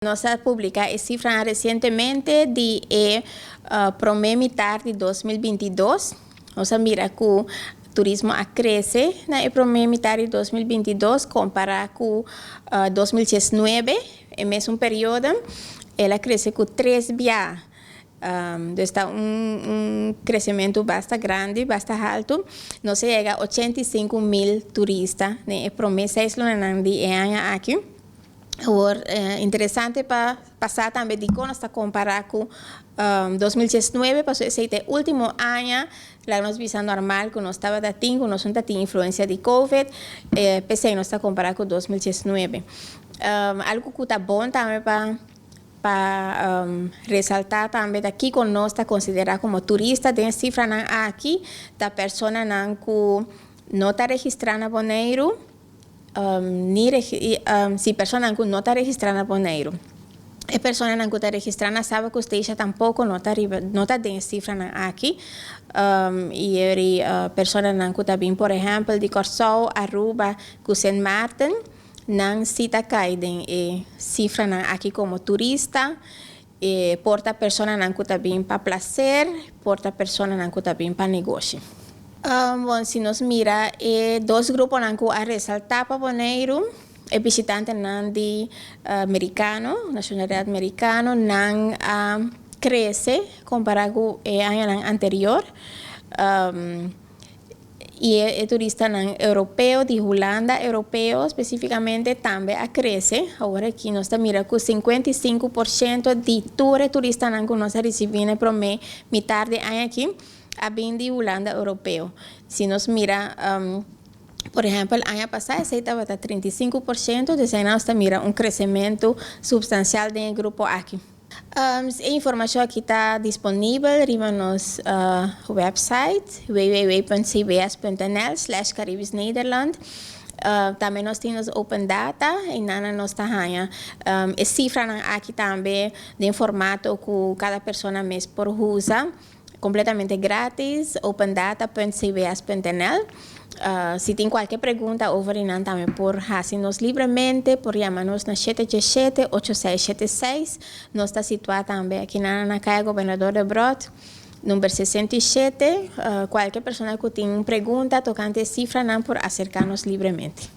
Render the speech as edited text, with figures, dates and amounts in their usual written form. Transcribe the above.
Nos a publiká e sifranan resientemente di e promé mitar di 2022. Nos a mira ku turismo a krese na e promé mitar di 2022 kompará ku 2019, e mesun periodo, el a krese ku tres bia. Dus ta un kresementu basta grandi, basta haltu. Nos a yega 85.000 turista den e promé 6 lunanan di e aña aki. Awor, interesante pa pasa tambe dikon nos ta kompará ku 2019, pasobra esei ta e último aña, laga nos bisa normal ku nos tabata tin, ku nos no ta tin influensia di Covid, p'esei nos ta kompará ku 2019. Algu ku ta bon tambe pa pa resaltá tambe ta kiko nos ta konsiderá komo turista den e sifranan aki ta personanan ku no ta registrá na Boneiru, Ni si personanan ku no ta registrá na Boneiru. E personanan ku ta registrá na Saba ku Statia tampoko no ta riba no ta den e sifranan aki. I e personanan ku ta bin por ehèmpel di Kòrsou, Aruba ku Sint Maarten nan si ta kai den e sifranan aki komo turista. E por ta personanan ku ta bin pa plaser, por ta personanan ku ta bin pa negoshi. Bon, si nos mira e dos gruponan ku a resaltá pa Boneiru, e bishitantenan di merikano, nashonalidat merikano, nan a krese kompará ku e añanan anterior. I e turistanan europeo di Hulanda europeo spesífikamente tambe a krese. Awor aki nos ta mira ku 55% di tur e turistanan ku nos a risibí na e promé mitar di aña aki a bin di Hulanda europeo. Si nos mira por ehèmpel aña pasá esei tabata 35%, dus ei nos ta mira un kresementu supstansial den e grupo aki. E informashon aki ta disponibel riba nos website www.cbs.nl/caribischnederland. Tambe nos tin nos open data, einan nos ta haña e sifranan aki tambe den formato ku kada persona mes por usa kompletamente gratis, opendata.cbs.nl. Si tin kualke pregunta over di nan tambe por hasi nos libremente, por yama nos na 787-8676. Nos ta situá tambe aki na Kaya Gobernador Debrot, number 67. Kualke persona ku tin un pregunta tokante e sifranan por aserká nos libremente.